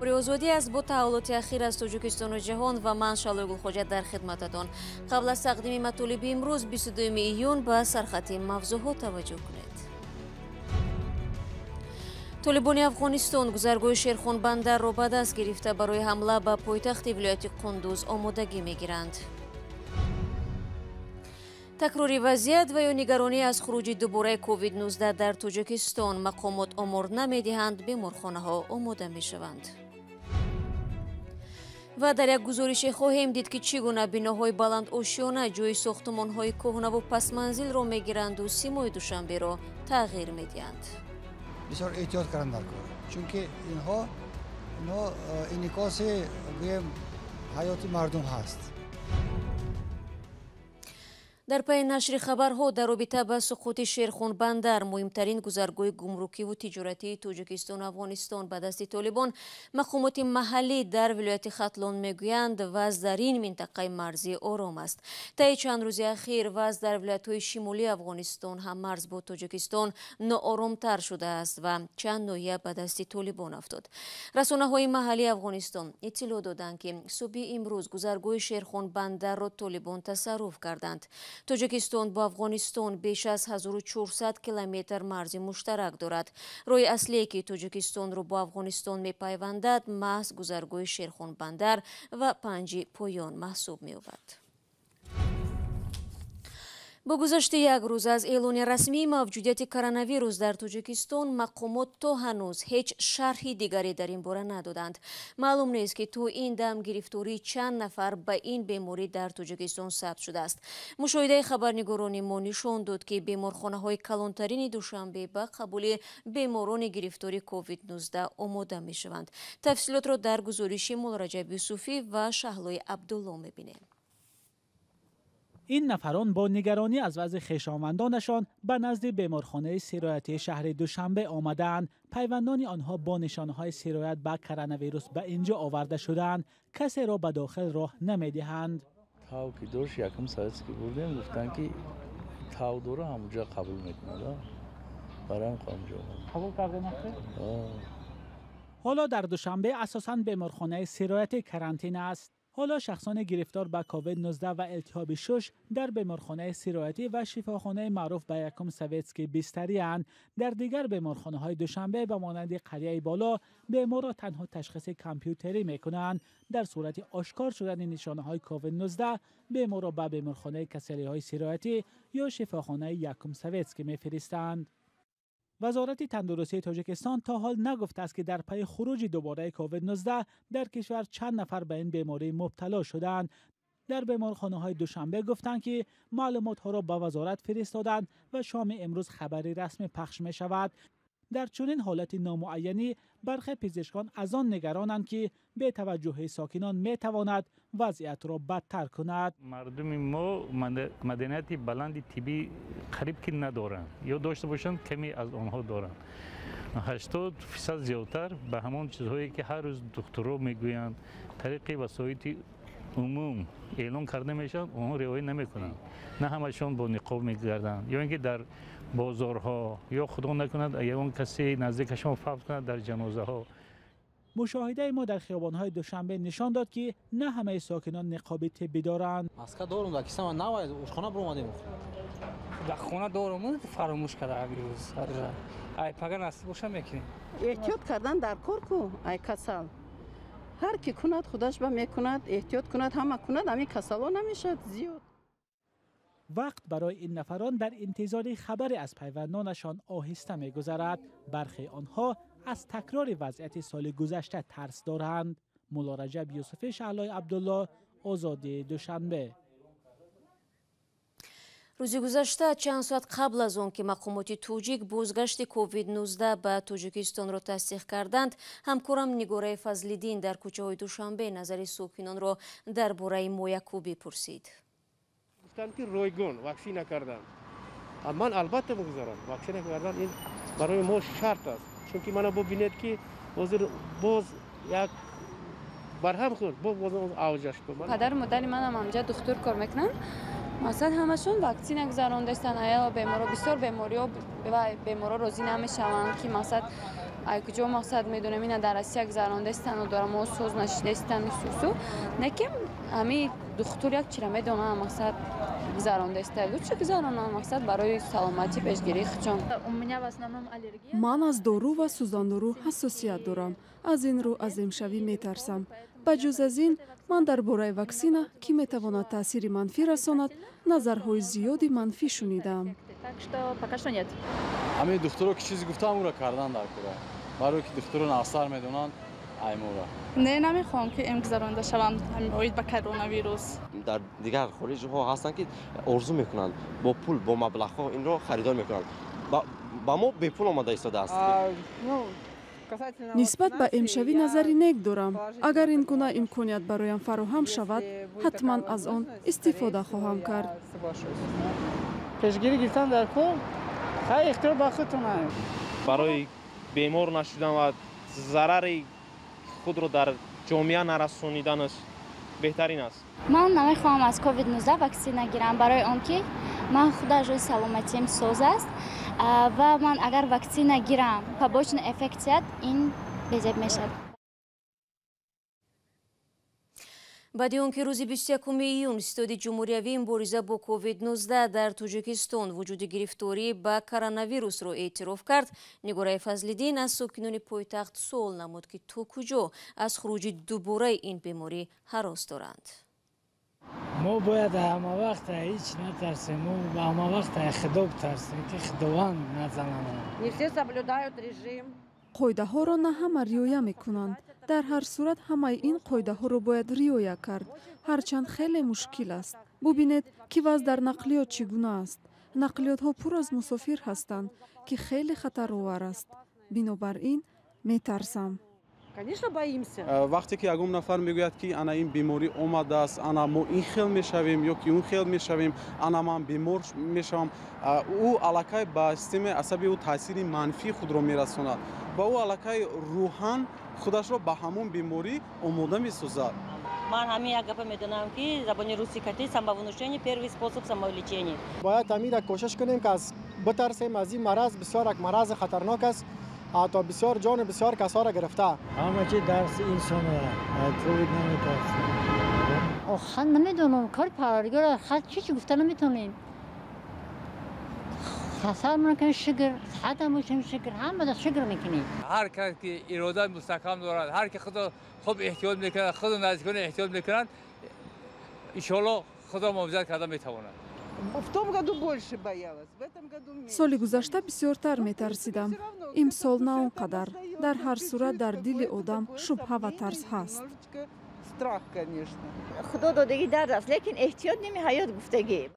Озодӣ аст бо таҳаввулоти ахир аз Тоҷикистону ҷаҳон ва ман Шалои Гулхоҷа дар хидмататон. Қабл аз тақдими матолиби имрӯз 22 июн ба сархати мавзӯъҳо таваҷҷӯҳ кунед. Толибони Афғонистон гузаргоҳи Шерхонбандарро ба даст гирифта барои ҳамла ба пойтахти вилояти Қундуз омодагӣ мегиранд. Такрори вазъият ва ё нигаронӣ аз хуруҷи дубораи COVID-19 дар Тоҷикистон мақомот омор намедиҳанд, беморхонаҳо омода мешаванд. Ва дар як гузорише хоҳем дид, ки чӣ гуна биноҳои баландошёна ҷои сохтумонҳои кӯҳнаву пасманзилро мегиранду симои Душанберо тағйир медиҳанд. Бисёр эҳтиёт кардан дар кор, чунки инҳо инъикоси гӯем ҳаёти мардум ҳаст. Дар пайи нашри хабарҳо дар робита ба суқути Шерхонбандар, муҳимтарин гузаргоҳи гумрукиву тиҷоратии Тоҷикистону Афғонистон ба дасти толибон, мақомоти маҳаллӣ дар вилояти Хатлон мегӯянд, вазъ дар ин минтақаи марзӣ ором аст. Таи чанд рӯзи ахир вазъ дар вилоятҳои шимолии Афғонистон ҳам марз бо Тоҷикистон нооромтар шудааст ва чанд ноҳия ба дасти толибон афтод. Расонаҳои маҳаллии Афғонистон иттилоъ доданд, ки субҳи имрӯз гузаргоҳи Шерхонбандарро толибон тасарруф карданд. Тоҷикистон бо Афғонистон беш аз 1400 километр марзи муштарак дорад. Роҳи аслие, ки Тоҷикистонро бо Афғонистон мепайвандад, маҳз гузаргоҳи Шерхонбандар ва Панҷи Поён маҳсуб меёбад. Бо гузашти як рӯз аз эълони расмии мавҷудияти коронавирус дар Тоҷикистон, мақомот то ҳанӯз ҳеҷ шарҳи дигаре дар ин бора надоданд. Маълум нест, ки то ин дам гирифтории чанд нафар ба ин беморӣ дар Тоҷикистон сабт шудааст. Мушоҳидаи хабарнигорони мо нишон дод, ки беморхонаҳои калонтарини Душанбе ба қабули беморони гирифтори COVID-19 омода мешаванд. Тафсилотро дар гузориши Муллораҷаб Юсуфӣ ва Шаҳлои Абдулло мебинем. Ин нафарон бо нигаронӣ аз вазъи хешовандонашон ба назди беморхонаи сироятии шаҳри Душанбе омадаанд. Пайвандони онҳо бо нишонаҳои сироят ба коронавирус ба инҷо оварда шудаанд. Касеро ба дохил роҳ намедиҳанд. Тав ки дошт, якум советский бурдем, гуфтанд, ки тав дора, ҳамуҷа қабул мекунад. Барои ҳамҷо қабул кардем. Ҳоло дар Душанбе асосан беморхонаи сироятӣ карантин аст. Ҳоло шахсони гирифтор ба COVID-19 ва илтиҳоби шуш дар беморхонаи сироятӣ ва шифохонаи маъруф ба якум советский бистарианд. Дар дигар беморхонаҳои Душанбе ба монанди қарияи боло беморро танҳо ташхиси компютерӣ мекунанд. Дар сурати ошкор шудани нишонаҳои COVID-19 беморро ба беморхонаи касалиҳои сироятӣ ё шифохонаи якум советский мефиристанд. Вазорати тандурустии Тоҷикистон то ҳол нагуфтааст, ки дар пайи хуруҷи дубораи COVID-19 дар кишвар чанд нафар ба ин беморӣ мубтало шудаанд. Дар беморхонаҳои Душанбе гуфтанд, ки маълумотҳоро ба вазорат фиристоданд ва шоми имрӯз хабари расмӣ пахш мешавад. Дар чунин ҳолати номуайянӣ бархе пизишкон аз он нигаронанд, ки бетаваҷҷӯҳии сокинон метавонад вазъиятро бадтар кунад. Мардуми мо маданияти баланди тиббӣ қариб ки надоранд ё дошта бошанд, каме аз онҳо доранд. 80% зиёдтар ба ҳамон чизҳое, ки ҳар рӯз духтурро мегӯянд, тариқи васоити умум эълон карда мешаванд, онҳо риоя намекунанд. На ҳамашон бо ниқоб мегарданд ё ин ки дар бозорҳо, ё худо накунад, ягон касе наздикашон фавт кунад, дар ҷанозаҳо. Мушоҳидаи мо дар хиёбонҳои Душанбе нишон дод, ки на ҳамаи сокинон ниқоби тиббӣ доранд. Маска дорум, дар кисама нав хона буромадем. Дар хона дорум, фаромӯш карда рӯз. Ай пага насиб боша, мекунем. Эҳтиёт кардан дар кор ку, ай касал. Ҳар ки кунад, худаш ба мекунад, эҳтиёт кунад, ҳама кунад, ҳамин касало намешавад зиёд. Вақт барои ин нафарон дар интизори хабаре аз пайвандонашон оҳиста мегузарад. Бархе онҳо аз такрори вазъияти соли гузашта тарс доранд. Муллораҷаб Юсуфӣ, Шаҳлои Абдулло, Озодӣ, Душанбе. Рӯзи гузашта, чанд соат қабл аз он ки мақомоти тоҷик бозгашти COVID-19 ба Тоҷикистонро тасдиқ карданд, ҳамкорам Нигораи Фазлиддин дар кӯчаҳои Душанбе назари сокинонро дар бораи моякӯбӣ пурсид. Гуфтанд, ки ройгон ваксина карданд. Ман албатта мегузарам. Ваксина кардан ин барои мо шарт аст, чунки мана бубинед, ки ҳозир боз як барҳам хӯрд, боз авҷаш. Падару модари манам ҳамҷа духтур кор мекунанд. Масалан, ҳамашон ваксина гузарондастанд. Ая беморо бисёр бемориҳо ва беморо розӣ намешаванд, ки масалан Ай куҷо мақсад медонем, ина дар Россия гузарондастан, дорам мо соз нашидастан сусу. Неким ҳами духтур як чира медонам, мақсад гузарондаста. Лучше гузаронам, мақсад барои саломатӣ, пешгирии худшон. Ман аз дору ва сӯзандору ҳассосият дорам. Аз ин рӯ аз эмшавӣ метарсам. Ба ҷуз аз ин, ман дар бораи ваксина, ки метавонад таъсири манфӣ расонад, назарҳои зиёди манфӣ шунидаам. Ҳамин духтуро ки чизе гуфтаам, ӯро кардан дар кора. Барое ки духтуро нақсар медонанд аймора. Не, намехоҳам ки эм гузаронда шавам оид ба коронавирус. Дар дигар хориҷҳо ҳастанд, ки орзу мекунанд, бо пул, бо маблағҳо инро харидор мекунанд. Ба мо бепул омада истодааст. Нисбат ба эмшавӣ назари нек дорам. Агар ин гуна имконият бароям фароҳам шавад, ҳатман аз он истифода хоҳам кард. Пешгирӣ гирифтан дар кор, хай, ихтиёр ба худтон. Барои бемор нашудан ва зарари худро дар ҷомеа нарасониданаш беҳтарин аст. Ман намехоҳам аз COVID-19 ваксина гирам, барои он ки ман худаш рӯи саломатиам соз аст ва ман агар ваксина гирам, побочный эффект ин безеб мешавад. Баъди он ки рӯзи 21 июн Ситоди ҷумҳуриявии мубориза бо COVID-19 дар Тоҷикистон вуҷуди гирифторӣ ба коронавирусро эътироф кард, Нигораи Фазлиддин аз сокинони пойтахт суол намуд, ки то куҷо аз хуруҷи дубораи ин беморӣ ҳарос доранд. Мо бояд ҳама вақт ҳеҷ натарсем, мо ҳама вақт Худо битарсем, ки Худованд назанад. Не все соблюдают режим. Қоидаҳоро на ҳама риоя мекунанд. Дар ҳар сурат, ҳамаи ин қоидаҳоро бояд риоя кард, ҳарчанд хеле мушкил аст. Бубинед, ки вазъ дар нақлиёт чӣ гуна аст. Нақлиётҳо пур аз мусофир ҳастанд, ки хеле хатаровар аст. Бинобар ин метарсам. Конечно, боимся. Вақте ки ягон нафар мегӯяд, ки ана ин беморӣ омадааст, ана мо ин хел мешавем ё ки он хел мешавем, ана ман бемор мешавам, ӯ аллакай ба системаи асаби ӯ таъсири манфии худро мерасонад ва ӯ аллакай рӯҳан худашро ба ҳамон беморӣ омода месозад. Ман ҳамин як гапа медонам, ки забони русӣ кати самовнушение первый способ самолечения. Бояд ҳаминро кӯшиш кунем, ки аз битарсем аз ин мараз. Бисёр як марази хатарнок аст, ҳатто бисёр ҷони бисёр касоро гирифта. Ҳама чи дарси инсона, ковид наметарсем. Охир намедонам, кори парвардигор, чӣ чӣ гуфта наметавонем. Хасар мекунем, шукр, саҳатам бошем, шукр, ҳамада шукр мекунем. Ҳар кас ки ирода мустаҳкам дорад, ҳар ки худо хуб эҳтиёт мекунад, худу наздикони эҳтиёт мекунанд, иншоалло худо муҳофизат карда метавонад. В том году больше боялась, в этом году меньше. Соли гузашта бисёртар метарсидам, имсол на он қадар. Дар ҳар сурат, дар дили одам шубҳа ва тарс ҳаст. Страх, конечно. Худо додагӣ дард аст, лекин эҳтиёт ними ҳаёт гуфтагӣ.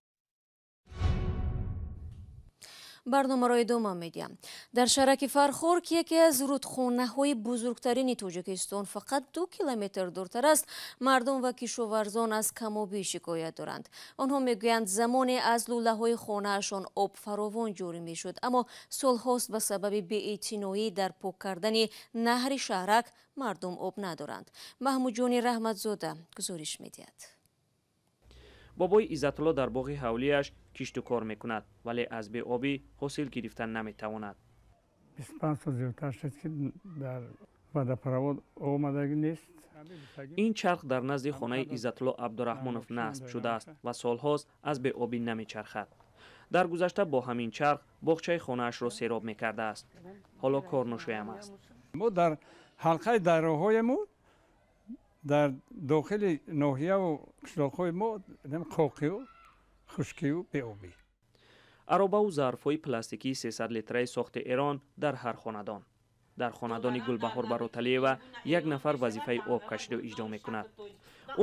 Барномаро идома медиҳам. Дар шаҳраки Фархор, ки яке аз рудхонаҳои бузургтарини Тоҷикистон фақат 2 километр дуртар аст, мардум ва кишоварзон аз камобӣ шикоят доранд. Онҳо мегӯянд, замоне аз лӯлаҳои хонаашон об фаровон ҷорӣ мешуд, аммо солҳост ба сабаби беэътиноӣ дар пок кардани наҳри шаҳрак мардум об надоранд. Маҳмудҷони Раҳматзода гузориш медиҳад. Бобои Иззатулло дар боғи ҳавлиаш кишту кор мекунад, вале аз беобӣ ҳосил гирифтан наметавонад. 25 сол зиёдтар шуд, ки дар водопровод омадагӣ нест. Ин чарх дар назди хонаи Иззатулло Абдураҳмонов насб шудааст ва солҳост аз беобӣ намечархад. Дар гузашта бо ҳамин чарх боғчаи хонаашро сероб мекардааст. Ҳоло корношоям аст. Мо дар ҳалқаи дарроҳоему дар дохили ноҳияву қишлоқҳои мо қоқию хушкию беобӣ. Аробаву зарфҳои пластикии 300 литраи сохти Эрон дар ҳар хонадон. Дар хонадони Гулбаҳор Бароталиева як нафар вазифаи обкаширо иҷро мекунад.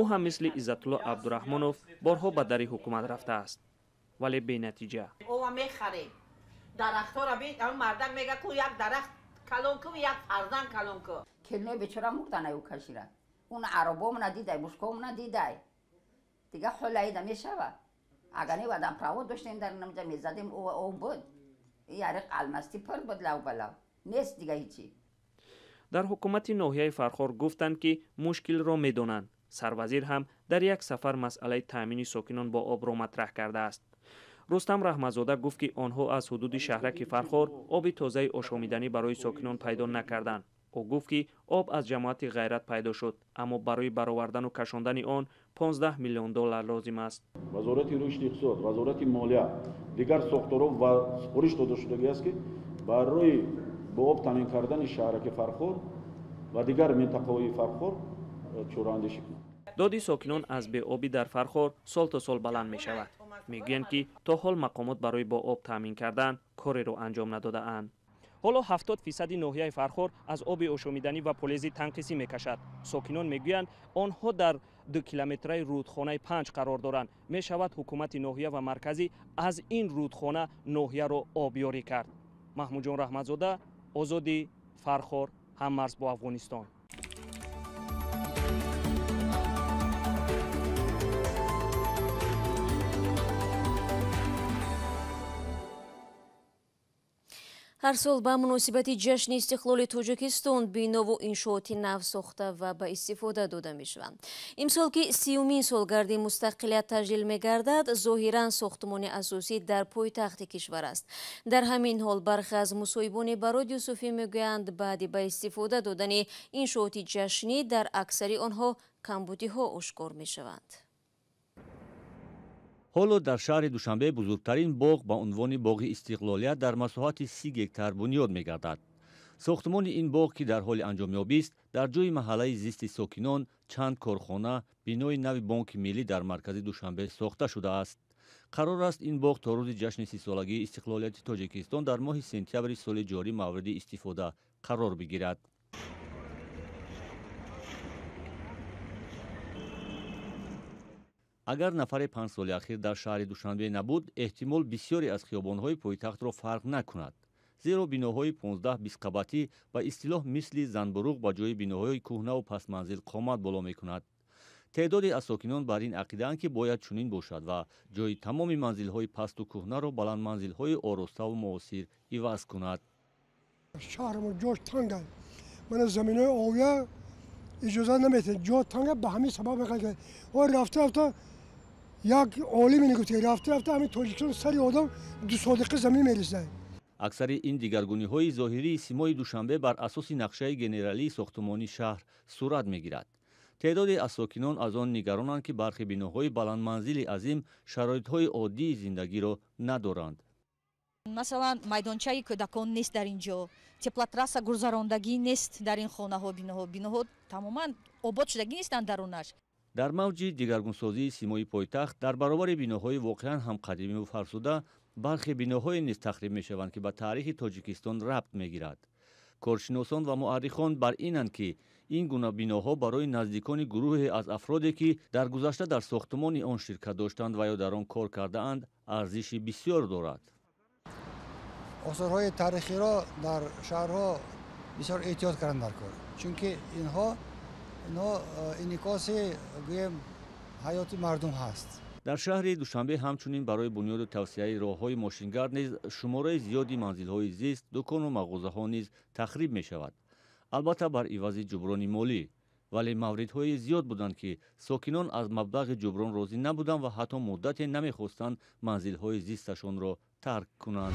Ӯ ҳам мисли Иззатулло Абдураҳмонов борҳо ба дари ҳукумат рафтааст, вале бенатиҷа. Ова мехарем дарахтҳоро, мардак мега ку як дарахт калон ку, як фарзанд калон ку. Келинои бечора мурдан аю кашира. Он аробомона дидай, бушкомона дидай, дига ҳолаида мешава. Агар не водопровод доштем, дар намҷа мезадем, об буд, яриқ алмастӣ пур буд, лав ба лав нест дига ҳичи. Дар ҳукумати ноҳияи Фархор гуфтанд, ки мушкилро медонанд. Сарвазир ҳам дар як сафар масъалаи таъмини сокинон бо обро матраҳ кардааст. Рустам Раҳматзода гуфт, ки онҳо аз ҳудуди шаҳраки Фархор оби тозаи ошомиданӣ барои сокинон пайдо накарданд. Ӯ гуфт, ки об аз ҷамоати Ғайрат пайдо шуд, аммо барои баровардану кашондани он 15 миллион доллар лозим аст. Вазорати рушди иқтисод, Вазорати молия, дигар сохторҳо ва супориш дода шудагӣ аст, ки барои бо об таъмин кардани шаҳраки Фархор ва дигар минтақаҳои Фархор чораандешӣ кунанд. Доди сокинон аз беобӣ дар Фархор сол то сол баланд мешавад. Мегӯянд, ки то ҳол мақомот барои бо об таъмин кардан кореро анҷом надодаанд. Ҳоло 70% ноҳияи Фархор аз оби ошомиданӣ ва полези танқисӣ мекашад. Сокинон мегӯянд, онҳо дар 2 километраи рӯдхонаи 5 қарор доранд. Мешавад ҳукумати ноҳия ва марказӣ аз ин рӯдхона ноҳияро обёрӣ кард. Маҳмудҷон Раҳматзода, Озодӣ, Фархор, ҳаммарз бо Афғонистон. Ҳар сол ба муносибати ҷашни истиқлоли Тоҷикистон бинову иншооти нав сохта ва ба истифода дода мешаванд. Имсол, ки 30-умин солгарди мустақилият таҷлил мегардад, зоҳиран сохтмони асосӣ дар пойтахти кишвар аст. Дар ҳамин ҳол бархе аз мусоҳибони Барод Юсуфӣ мегӯянд, баъди ба истифода додани иншооти ҷашнӣ дар аксари онҳо камбудиҳо ошкор мешаванд. Ҳоло дар шаҳри Душанбе бузургтарин боғ ба унвони боғи Истиқлолият дар масоҳати 30 гектар бунёд мегардад. Сохтмони ин боғ, ки дар ҳоли анҷомёбист, дар ҷои маҳаллаи зисти сокинон, чанд корхона, бинои нави Бонки Миллӣ дар маркази Душанбе сохта шудааст. Қарор аст ин боғ то рӯзи ҷашни 30-солагии истиқлолияти Тоҷикистон дар моҳи сентябри соли ҷорӣ мавриди истифода қарор бигирад. Агар нафаре 5 соли ахир дар шаҳри Душанбе набуд, эҳтимол бисёре аз хиёбонҳои пойтахтро фарқ накунад. Зеро биноҳои 15-20 қабатӣ ба истилоҳ мисли занбуруғ ба ҷои биноҳои кӯҳнаву пасманзил қомат боло мекунад. Теъдоде аз сокинон бар ин ақидаанд, ки бояд чунин бошад ва ҷои тамоми манзилҳои пасту кӯҳнаро баландманзилҳои ороставу муосир иваз кунад. Шаҳрамон ҷош танга, мана заминои овия иҷозат наметиҳад, ҷо танга, ба ҳамин сабаб мехоҳад. Рафта рафта як олиме мегуфт, ки рафта рафта ҳамин Тоҷикистон сари одам 2 содиқа замин мерисад. Аксари ин дигаргуниҳои зоҳирии симои Душанбе бар асоси нақшаи генералии сохтмонии шаҳр сурат мегирад. Теъдоде аз сокинон аз он нигаронанд, ки бархи биноҳои баландманзили азим шароитҳои оддии зиндагиро надоранд. Масалан, майдончаи кӯдакон нест дар ин ҷо, теплотрасса гузарондагӣ нест дар ин хонаҳо, биноҳо тамоман обод шудагӣ нестанд дарунаш. Дар мавҷи дигаргунсозии симои пойтахт дар баробари биноҳои воқеан ҳам қадимиву фарсуда, бархе биноҳое низ тахриб мешаванд, ки ба таърихи Тоҷикистон рабт мегирад. Коршиносон ва муаррихон бар инанд, ки ин гуна биноҳо барои наздикони гурӯҳе аз афроде, ки дар гузашта дар сохтмони он ширкат доштанд ва ё дар он кор кардаанд, арзиши бисёр дорад. Осорҳои таърихиро дар шаҳрҳо бисёр эҳтиёт карданд дар кор, чунки инҳо инъикоси гӯем ҳаёти мардум ҳаст. Дар шаҳри Душанбе ҳамчунин барои бунёду тавсияи роҳҳои мошингард низ шумораи зиёди манзилҳои зист, дукону мағозаҳо низ тахриб мешавад, албатта бар ивази ҷуброни молӣ. Вале мавридҳои зиёд буданд, ки сокинон аз маблағи ҷуброн розӣ набуданд ва ҳатто муддате намехостанд манзилҳои зисташонро тарк кунанд.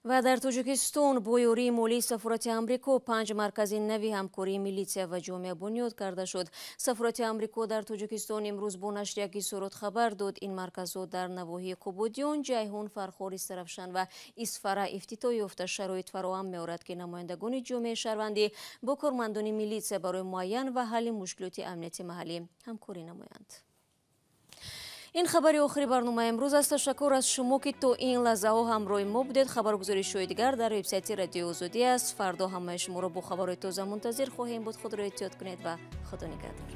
Ва дар Тоҷикистон бо ёрии молии Сафорати Амрико 5 маркази нави ҳамкории милитсия ва ҷомеа бунёд карда шуд. Сафорати Амрико дар Тоҷикистон имрӯз бо нашри як изҳорот хабар дод. Ин марказҳо дар навоҳии Қубодиён, Ҷайҳун, Фархор, Истаравшан ва Исфара ифтитоҳ ёфта шароит фароҳам меорад, ки намояндагони ҷомеаи шаҳрвандӣ бо кормандони милитсия барои муайян ва ҳалли мушкилоти амнияти маҳаллӣ ҳамкорӣ намоянд. Ин хабари охири барномаи имрӯз аст. Ташаккур аз шумо, ки то ин лаҳзаҳо ҳамроҳи мо будед. Хабаргузоришҳои дигар дар вебсайти Радиои Озодӣ аст. Фардо ҳамаи шуморо бо хабарҳои тоза мунтазир хоҳем буд. Худро эҳтиёт кунед ва Худо нигаҳдор.